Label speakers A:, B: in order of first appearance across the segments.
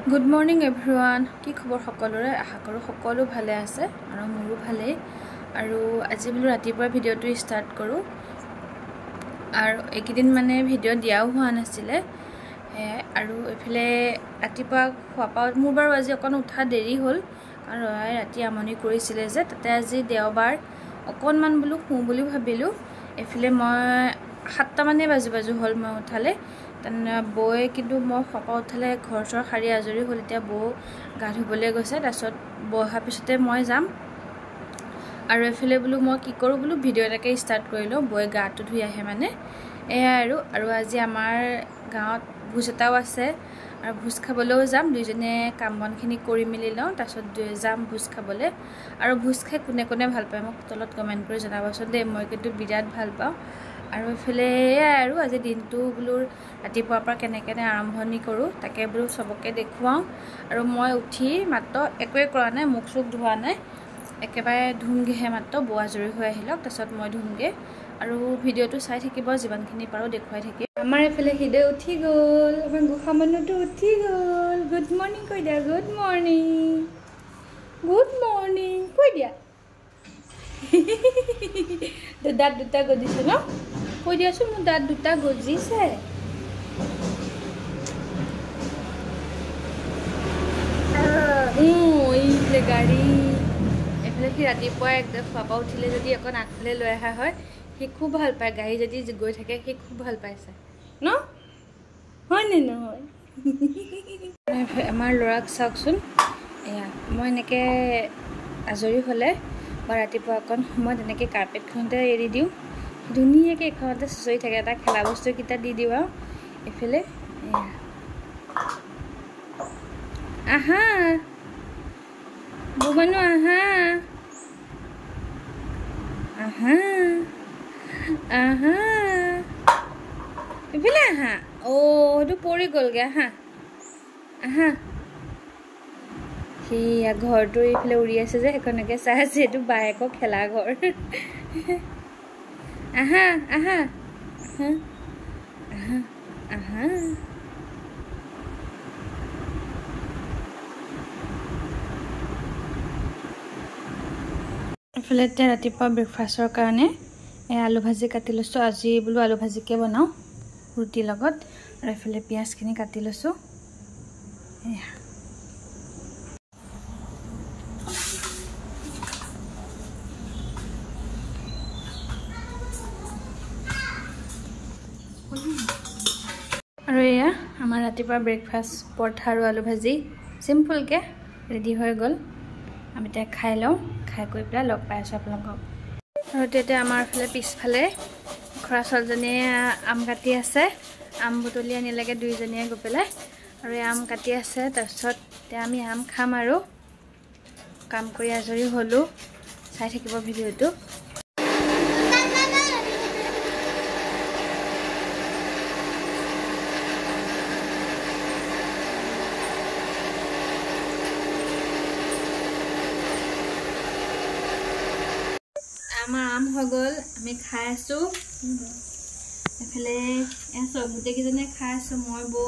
A: Good morning everyone, কি খবৰ সকলোৰে? আশা কৰোঁ সকলো ভালে আছে আৰু মোৰো ভালেই। আৰু আজি বোলো ৰাতিপুৱা ভিডিঅ'টো ষ্টাৰ্ট কৰোঁ। আৰু এইকেইদিন মানে ভিডিঅ' দিয়াও হোৱা নাছিলে। আৰু এইফালে ৰাতিপুৱা খোৱা পৰা মোৰ বাৰু আজি অকণ উঠা দেৰি হ'ল, কাৰণ ৰৰাই ৰাতি আমনি কৰিছিলে যে, তাতে আজি দেওবাৰ, অকণমান বোলো শুওঁ বুলি ভাবিলোঁ। এইফালে মই 7টামানেই বাজু বাজু হ'ল মই উঠালে। তেনে বৌয়ে কিন্তু মই খোৱা পৰা উঠালে ঘৰ চৰ সাৰি আজৰি হ'ল। এতিয়া বৌ গা ধুবলৈ গৈছে, তাৰপিছত বৌ অহাৰ পিছতে মই যাম। আৰু এইফালে বোলো মই কি কৰোঁ বোলো ভিডিঅ' এটাকে ষ্টাৰ্ট কৰি লওঁ, বৌয়ে গাটো ধুই আহে মানে। এয়াই আৰু। আৰু আজি আমাৰ গাঁৱত ভোজ এটাও আছে আৰু ভোজ খাবলৈও যাম। দুইজনীয়ে কাম বনখিনি কৰি মেলি লওঁ, তাৰপিছত যাম ভোজ খাবলৈ। আৰু ভোজ খাই কোনে কোনে ভাল পায় মোক তলত কমেণ্ট কৰি জনাবচোন দেই, মই কিন্তু বিৰাট ভাল পাওঁ। আৰু এইফালে এয়াই আৰু আজি দিনটো বোলো ৰাতিপুৱাৰ পৰা কেনেকৈ আৰম্ভণি কৰোঁ তাকে বোলো চবকে দেখুৱাওঁ। আৰু মই উঠি মাত্ৰ একোৱে কৰা নাই, মুখ চুখ ধোৱা নাই, একেবাৰে ধুমগৈহে মাত্ৰ। বৌ আজৰি হৈ আহি লওক, তাৰপিছত মই ধুমগৈ। আৰু ভিডিঅ'টো চাই থাকিব, যিমানখিনি পাৰোঁ দেখুৱাই থাকিম। আমাৰ এইফালে হৃদয় উঠি গ'ল, আমাৰ গোসা মানুহটো উঠি গ'ল। গুড মৰ্ণিং কৈ দিয়া, গুড মৰ্ণিং, গুড মৰ্ণিং কৈ দিয়া। দাঁত দুটা গজিছে ন? কৈ দিয়াচোন, মোৰ দাঁত দুটা গজিছে। এইফালে গাড়ী, এইফালে সি ৰাতিপুৱা একদম খোৱা পৰা উঠিলে যদি অকণ আগফালে লৈ অহা হয়, সি খুব ভাল পায়। গাড়ী যদি গৈ থাকে সি খুব ভাল পাইছে ন, হয়নে নহয়? আমাৰ ল'ৰাক চাওকচোন। এয়া মই এনেকৈ আজৰি হ'লে বা ৰাতিপুৱা অকণ সময় তেনেকৈ কাৰ্পেটখনতে এৰি দিওঁ, ধুনীয়াকৈ এইখনতে চুঁচৰি থাকে। এটা খেলা বস্তুকেইটা দি দিওঁ আৰু এইফালে। এয়া আহা বৌ মানুহ, আহা আহা আহা, এইফালে আহা। অ' সেইটো পৰি গ'লগৈ, আহা আহা। সেয়া ঘৰটো এইফালে উৰি আছে যে, সেইখনকে চাই আছে। এইটো বায়েকৰ খেলা ঘৰ। আহা আহা আহা আহা আহা। এইফালে এতিয়া ৰাতিপুৱা ব্ৰেকফাষ্টৰ কাৰণে এই আলু ভাজি কাটি লৈছোঁ। আজি বোলো আলু ভাজিকে বনাওঁ ৰুটিৰ লগত। আৰু এইফালে পিঁয়াজখিনি কাটি লৈছোঁ। এয়া আৰু এয়া আমাৰ ৰাতিপুৱা ব্ৰেকফাষ্ট পৰঠা আৰু আলু ভাজি চিম্পুলকৈ ৰেডি হৈ গ'ল। আমি এতিয়া খাই লওঁ, খাই কৰি পেলাই লগ পাই আছোঁ আপোনালোকক। আৰু তেতিয়া আমাৰ ফালে পিছফালে খুৰা ছোৱালীজনীয়ে আম কাটি আছে, আম বুটলি আনিলেগৈ দুইজনীয়ে গৈ পেলাই। আৰু এই আম কাটি আছে, তাৰপিছত এতিয়া আমি আম খাম। আৰু কাম কৰি আজৰি হ'লোঁ, চাই থাকিব ভিডিঅ'টো। আমাৰ আম হৈ গ'ল, আমি খাই আছোঁ। এইফালে চব গোটেইকেইজনীয়ে খাই আছোঁ, মই বৌ।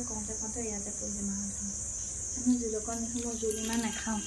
A: কওঁতে কওঁতে ইয়াতে পৰিলে মাহঁত। আমি জোল অকণ দেখোঁ, মই জোল ইমান নাখাওঁ।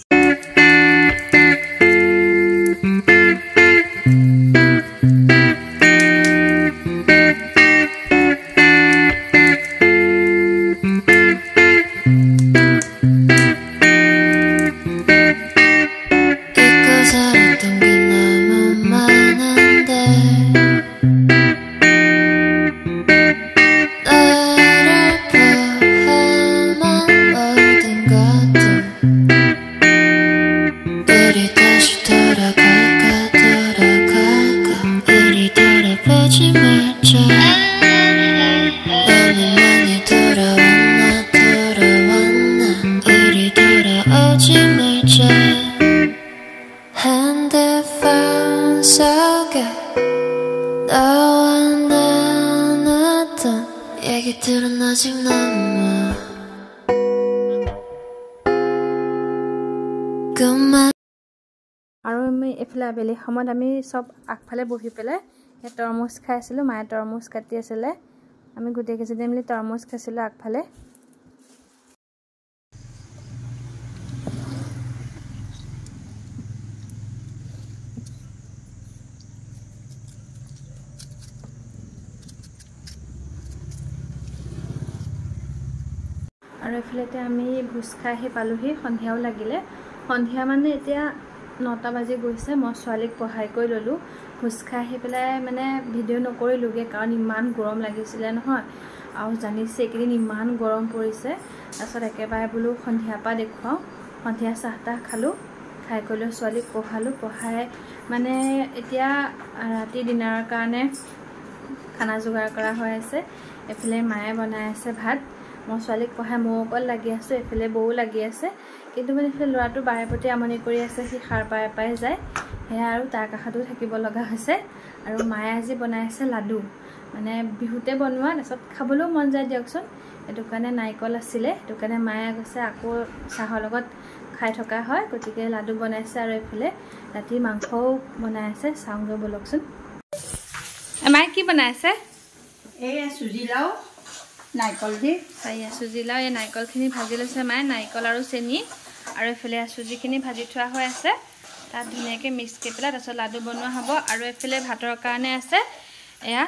A: আৰু আমি এইফালে আবেলি সময়ত আমি চব আগফালে বহি পেলাই তৰমুজ খাই আছিলোঁ। মায়ে তৰমুজ কাটি আছিলে, আমি গোটেইকেইজনীয়ে মিলি তৰমুজ খাইছিলোঁ আগফালে। আৰু এইফালে এতিয়া আমি ভোজ খাই আহি পালোহি, সন্ধিয়াও লাগিলে। সন্ধিয়া মানে এতিয়া 9টা বাজি গৈছে। মই ছোৱালীক পঢ়াই কৰি ল'লোঁ। ভোজ খাই আহি পেলাই মানে ভিডিঅ' নকৰিলোঁগৈ, কাৰণ ইমান গৰম লাগিছিলে নহয়। আৰু জানিছে এইকেইদিন ইমান গৰম পৰিছে। তাৰপিছত একেবাৰে বোলো সন্ধিয়াৰ পৰা দেখুৱাওঁ। সন্ধিয়া চাহ তাহ খালোঁ, খাই কৰি লৈ ছোৱালীক পঢ়ালোঁ। পঢ়াই মানে এতিয়া ৰাতি ডিনাৰৰ কাৰণে খানা যোগাৰ কৰা হৈ আছে। এইফালে মায়ে বনাই আছে ভাত। মই ছোৱালীক পঢ়াই ময়ো অকল লাগি আছোঁ, এইফালে বৌও লাগি আছে। কিন্তু মানে এইফালে ল'ৰাটো বাৰে প্ৰতি আমনি কৰি আছে, সি সাৰ পাই পাই যায়, সেয়া আৰু তাৰ কাষতো থাকিব লগা হৈছে। আৰু মায়ে আজি বনাই আছে লাডু, মানে বিহুতে বনোৱা, তাৰপিছত খাবলৈও মন যায় দিয়কচোন। সেইটো কাৰণে নাৰিকল আছিলে, সেইটো কাৰণে মায়ে কৈছে আকৌ চাহৰ লগত খাই থকা হয়, গতিকে লাডু বনাইছে। আৰু এইফালে ৰাতি মাংসও বনাই আছে, চাওঁগৈ ব'লকচোন। মায়ে কি বনাই আছে?
B: এইয়া চুজি লাও নাৰিকল দি।
A: এইয়া চুজি লাও, এই নাৰিকলখিনি ভাজি লৈছে মায়ে, নাৰিকল আৰু চেনি। আৰু এইফালে চুজিখিনি ভাজি থোৱা হৈ আছে, তাত ধুনীয়াকৈ মিক্স কৰি পেলাই তাৰপিছত লাডু বনোৱা হ'ব। আৰু এইফালে ভাতৰ কাৰণে আছে এয়া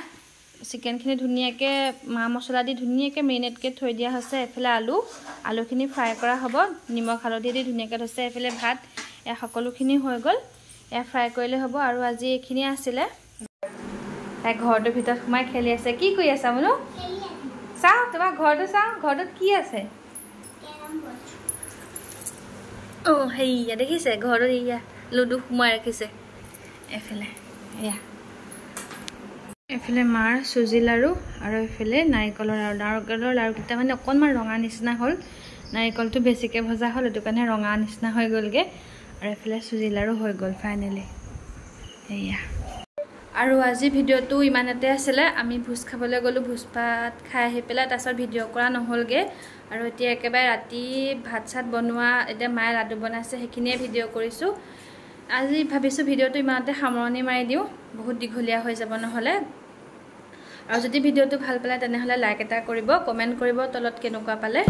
A: চিকেনখিনি ধুনীয়াকৈ মা মছলা দি ধুনীয়াকৈ মেৰিনেটকৈ থৈ দিয়া হৈছে। এইফালে আলুখিনি ফ্ৰাই কৰা হ'ব, নিমখ হালধি দি ধুনীয়াকৈ থৈছে। এইফালে ভাত এয়া সকলোখিনি হৈ গ'ল, এয়া ফ্ৰাই কৰিলে হ'ব। আৰু আজি এইখিনিয়ে আছিলে। তাই ঘৰটোৰ ভিতৰত সোমাই খেলি আছে। কি কৰি আছা মুনু? চাওঁ তোমাৰ ঘৰটো, চাওঁ ঘৰটোত কি আছে। অঁ সেইয়া দেখিছে ঘৰটোত এয়া লুডু সোমাই ৰাখিছে। এইফালে এয়া এইফালে মাৰ চুজি লাড়ু আৰু এইফালে নাৰিকলৰ লাড়ু। নাৰিকলৰ লাড়ুকেইটা মানে অকণমান ৰঙা নিচিনা হ'ল, নাৰিকলটো বেছিকৈ ভজা হ'ল, সেইটো কাৰণে ৰঙা নিচিনা হৈ গ'লগৈ। আৰু এইফালে চুজি লাড়ু হৈ গ'ল ফাইনেলি। এয়া আৰু আজি ভিডিঅ'টো ইমানতে আছিলে। আমি ভোজ খাবলৈ গ'লোঁ, ভোজ ভাত খাই আহি পেলাই তাৰপিছত ভিডিঅ' কৰা নহ'লগৈ। আৰু এতিয়া একেবাৰে ৰাতি ভাত চাত বনোৱা, এতিয়া মায়ে লাডু বনাইছে, সেইখিনিয়ে ভিডিঅ' কৰিছোঁ। আজি ভাবিছোঁ ভিডিঅ'টো ইমানতে সামৰণি মাৰি দিওঁ, বহুত দীঘলীয়া হৈ যাব নহ'লে। আৰু যদি ভিডিঅ'টো ভাল পালে তেনেহ'লে লাইক এটা কৰিব, কমেণ্ট কৰিব তলত কেনেকুৱা পালে।